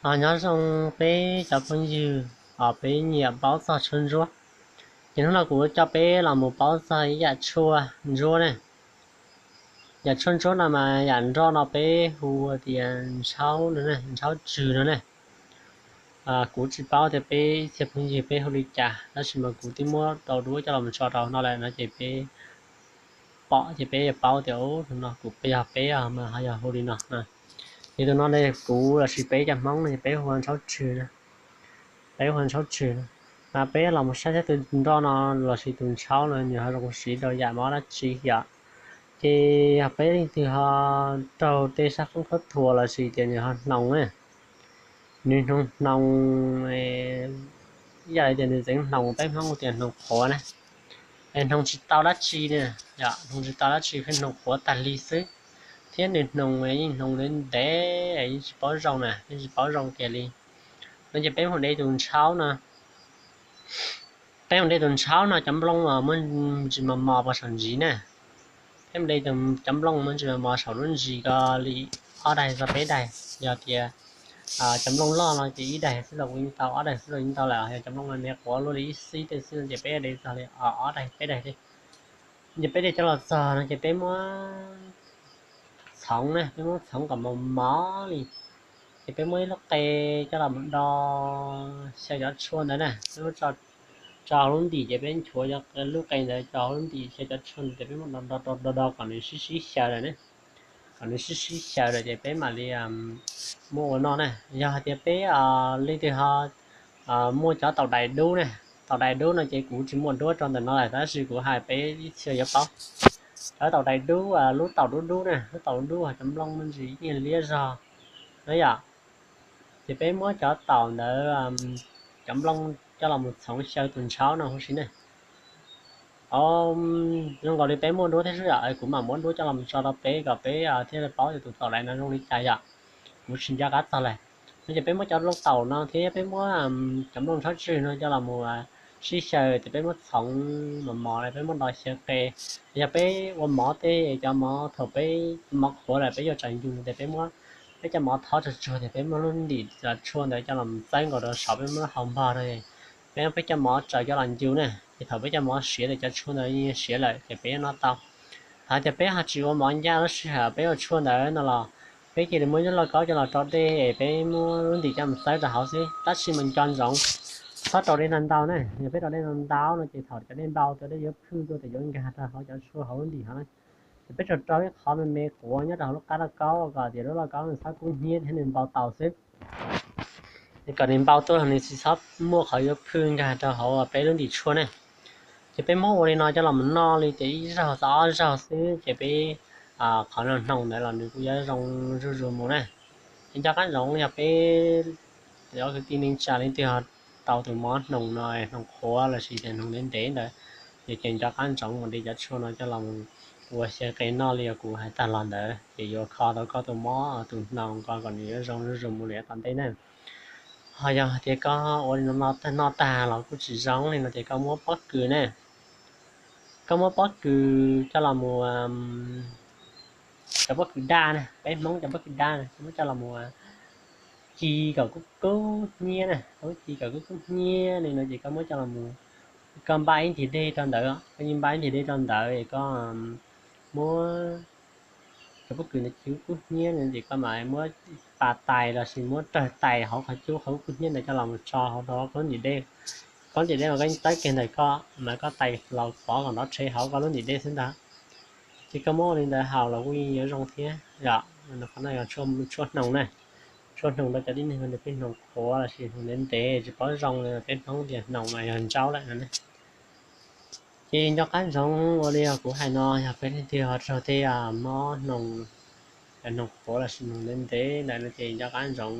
Nyob zoo peb cov phooj ywg, peb nyiam paub txog tshuaj ntsuab, ces hnub no kuv coj peb los mus paub txog ib yam tshuaj ntsuab ne. Yam tshuaj ntsuab no mas yam nroj no peb hu tias ntshaub no, ntshaub tswg no ne. Kuv tsis paub tias peb ib txhia phooj ywg peb hu li cas, tab sis mas kuv twb muab rau duab coj los tso rau no lawm no ces peb pom ces peb yuav paub tias ub, no kuv yog peb mas ho yog hu li no. Ces tus no ne, kuv lossis peb cov Hmoob no ces peb hu ua ntshaub tswg no. Peb hu ua ntshaub tswg no, mas peb los mus saib saib tus nroj no lossis tus ntshaub no nws ho zoo siv rau yam mob dab tsi yom. Ces yog peb leej twg ho raug tej sab foob khaub thuas lossis tias nws ho hnoos ne, nws hnoos hnoos, ib yam li tias nws txeev hnoos, peb Hmoob tias hnoos qhuav na, es hnoos tsis tau dab tsi ne, hnoos tsis tau dab tsi, hnoos qhuav tag li xwb, thiab nws hnoos yeej hnoos ntev ntev, yeej tsis paub zoo na, yeej tsis paub zoo kiag li. No ces peb mus de tus ntshaub no, peb mus de tus ntshaub no cov nplooj muaj ntsis mos mos puag saum ntsis na. Peb mus de cov nplooj muaj ntsis mos mos saum lub ntsis ko li ob daig txog peb daig. Yog tias cov nplooj loj no ces ib daig xwb los kuj yeej tau, ob daig xwb los yeej tau lawm. Yog cov nplooj me me quav luaj li ib xib tej xwb no ces peb de txog li ob daig peb daig li. Ces peb de coj los txog no ces peb muab txhoov na, peb muab txhoov kom mos mos li. Ces peb muab ib lub qe coj los mus do xyaw cov tshuaj ntawd na, peb muab tso hauv lub ntim ces peb nchuav lub qe ntawd tso hauv lub ntim xyaw cov tshuaj ntawd ces peb muab do do do do kom nws sib sib xyaw lawm ne, kom nws sib sib xyaw lawm ces peb mam li muab ua noj na. Yog hais tias peb leej twg ho muaj cov taum dais dub ne, taum dais dub no ces kuv tsis muaj duab rau ntawm no lawm tab sis kuv hais peb ib txhia yuav paub. Cov taum dais dub, lub taum dub dub ne, lub taum dub dub cov nplooj muaj ntsis yeej liab zog na yom. Ces peb muab cov taum ntawd, cov nplooj coj los mus txhoov xyaw tus ntshaub no huv si ne. Zoo nkaus li peb muaj duab thiab xwb yom, kuv mam muab duab coj los tso rau peb kom peb thiaj li paub tias tus taum dais no zoo li cas yom. Kuv tsis nco qab txog lawm. No ces peb muab cov nplooj taum no thiab peb muab cov nplooj ntshaub tswg no coj los mus sib xyaw ces peb muab txhoov mos mos li, peb muab do xyaw qe. Yog peb ua mov tej cov mov thaum peb mov qhuav lawm peb yuav tsaus ncuj ces peb muab peb cov mov thov tsuag tsuag ces peb muab lub ntim cov tshuaj ntawd coj los txawb nkaus rau saud peb muab hau npog rau. Peb muab peb cov mov tsaws coj los ncu ne, ces thaum peb cov mov siav ces cov tshuaj ntawd yeej siav lawm ces peb yuav noj tau. Hais tias peb ho tsis ua mov ncaj lub sij hawm peb ua tshuaj ntawd no los peb cia li muab ib lub lauj kaub coj los rau dej es peb muab lub ntim coj mus txawb rau hauv xwb, tab sis mas nco ntsoov txhob rau dej ntau ntau ne. Yog peb rau dej ntau ntau no ces thaum cov dej npau tuaj dej yuav phwj tuaj ces yuav nkag rau hauv cov tshuaj hauv lub ntim hauv na. Ces peb tsuas rau ib qho me me quav nyob rau hauv lub qab lauj kaub kom tias lub lauj kaub nws txhob kub hnyiab thiab nws npau taus xwb. Kom nws npau tuaj nws tsis txhob muaj qhov yuav phwj nkag rau hauv peb lub ntim tshuaj ne. Ces peb muab ua li no coj los mus noj li ces ib zaug txog ob zaug xwb ces peb qhov hnoos ntawd los nws kuj yuav zoo zuj zus mus na. Ces nco qab ntsoov yog peb cov kwv tij neej tsa leej twg ho tau tus mob hnoos no, hnoos qhuav lossis tias hnoos ntev ntev ntawd, ces nco qab ntsoov mus de cov tshuaj no coj los mus ua xyaw qe noj li uas kuv hais tag los ntawd ces yuav kho tau koj tus mob tus hnoos ko kom nws yuav zoo zuj zus mus li tom ntej na. Ho yog tias koj ua li no noj tag los kuj tsis zoo li no ces koj muab pob kws ne, koj muab pob kws coj los mus, cov pob kws daj na, peb Hmoob cov pob kws daj na, koj muab coj los mus ci kom kub kub hnyiab na, koj muab ci kom kub kub hnyiab li no ces koj muab coj los mus, koj npaj ib ntim dej rau ntawd, koj yeej npaj ib ntim dej rau ntawd es koj muab cov pob kws ntawd ci kub kub hnyiab no ces koj mam muab pas tais lossis muab rawg tais hauv qhov cub qhov kub kub hnyiab ntawd coj los mus tso hauv rau koj lub ntim dej. Koj lub ntim dej mas koj yeej txawb kiag ntawm koj mas koj tais los pov kom nrov rhe hauv koj lub ntim dej xwb ntag. Ces koj muab ua li ntawd haus los kuj yeej yuav zoo thiab yom. Qhov no yog tshuaj hnoos na, tshuaj hnoos rau cov tib neeg uas peb hnoos qhuav lossis hnoos ntev ntev tsis paub zoo li peb Hmoob tias hnoos mas yog ntsaub lawm no ne. Ces nco qab ntsoov ua li kuv hais no, yog peb leej twg ho raug tej mob hnoos, hnoos qhuav lossis hnoos ntev ntev ntawd no ces nco qab ntsoov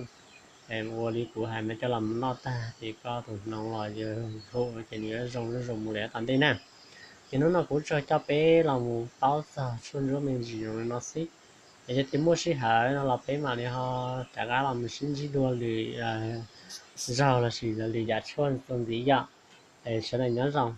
ua li kuv hais no coj los noj tag ces koj tus hnoos los yog hum ces nws yuav zoo zuj zus mus li tom ntej na. Ces hnub no kuv tsuas coj peb los mus paub txog tshuaj ntsuab me ntsis zoo li no xwb. Es yog tias muaj sij hawm no los peb mam li ho rov qab los mus sib ntsib dua lwm zaug lossis lwm yam tshuaj txuas ntxiv yom. Sawv daws nyob zoo.